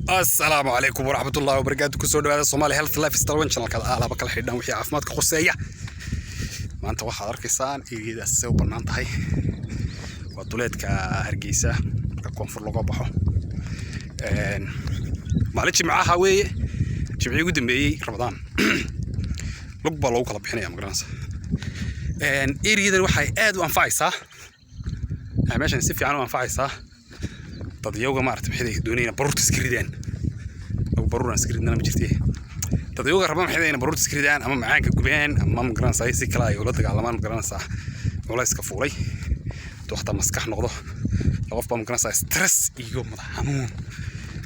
Asalaamu calaykum waraxmatullahi wabarakaatu. Kusoo dhawaada Somali Health Lifestyle One, channelkada alaaba kala xidhan wixii caafimaadka khuseeya. Maanta waxaad arkaysaan eriyadaas say u bannaan tahay. Waa duleedka Hargeysa marka koonfur looga baxo. Maalin Jimcaha weeye, Jimcihii ugu dambeeyey Ramadaan. Lug baa loogu kala bixinaya, magaranaysa. Eriyadan waxay aad u anfacaysaa, meeshan si fiican u anfacaysaa dadyowga maarata maxay doonayaan baruurta iska ridaan. Nagu baruur aan iska ridnana ma jirtee. Dadyowga raba maxay inay baruurta iska ridaan ama macaanka gubaan ama, magaranaysaa, si kale ay ula dagaalamaan, magaranaysaa, culayska fuulay, hadduu xataa maskax noqdo. Qof baa, magaranaysaa, stress iyo madax xanuun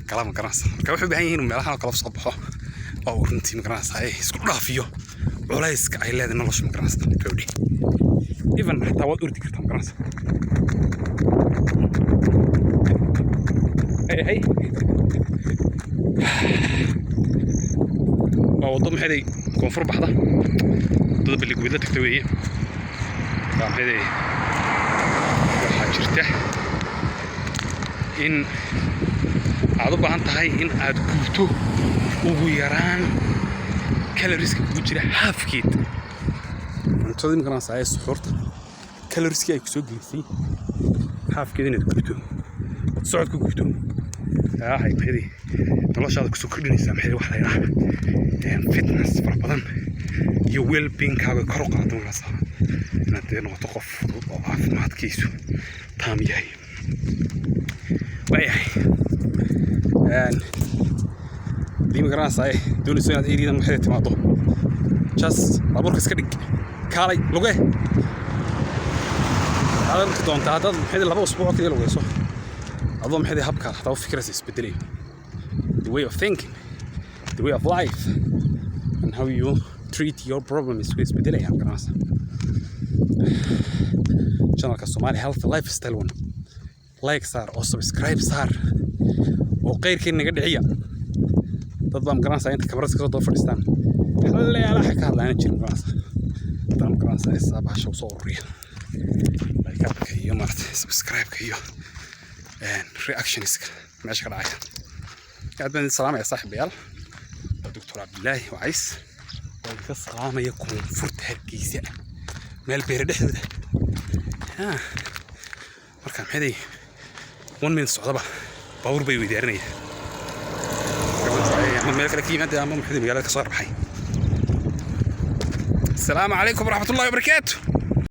kala, magaranaysaa. Marka waxay u baahan yihiin inuu meelahan oo kale soo baxo oo uu runtii, magaranaysaa, isku dhaafiyo culayska ay leedahay nolosha, magaranaysaa. Gabadhi even xataa waad ordi kartaa, magaranaysaa. Hey, hey. Waa waddo maxayday koonfur baxda, waddada Balligweedla tagta weeye. Waa maxayday, waxaa jirta in aad u baahan tahay in aad gubto ugu yaraan calorieska kugu jira halfkeed. Cuntadii, magaranaysaa, ee suxuurta calorieski ay kusoo gelisay halfkeed inaad gubto ood socod ku gubto waxay maxayday noloshaada kusoo kordhinaysaa maxay wax la yidhaha fitness fara badan iyo well-beingkaaga kor u qaado, markaas inaad dee noqoto qof fudud oo caafimaadkiisu taam yahay. Waayahay, haddii, magaranaysaa, doonayso inaad eriyada maxay timaado, just baabuurka iska dhig, kaalay, luge. Waxaad arki doontaa haddaad maxay 2 usbuuc oo kaliya lugeyso, adoo maxay habka hataa u fikiraysa isbedelayo, the way of thinking, the way of life and how you treat your problems way isbedelayaan, garanaysa. Channelka Somali Health Lifestyle One like saar oo subscribe saar oo qeyrkeen naga dhiciya. Dad baa, magaranaysaa, inta kamarad iska soo daba fadhiistaan xalleyaalaha ka hadlaana jirin, magaranaysa. Haddana, magaranaysaa, isaa bahasha usoo ururiya like-ka iyo maarata subscribe-ka iyo reactionska meesha ka dhacaya. Aad baan idin salaamaya, saaxiibayaal. Waa Doctor Cabdilaahi Wacays oo idinka salaamaya koonfurta Hargeysa, meel beere dhexdooda. Markaan maxay one minute socdaba baabuur bay weydaarinaya ama meel kale ka yimaada ama maxay magaalada ka soo arbaxay. Asalaamu calaykum waraxmatullahi wabarakaatu.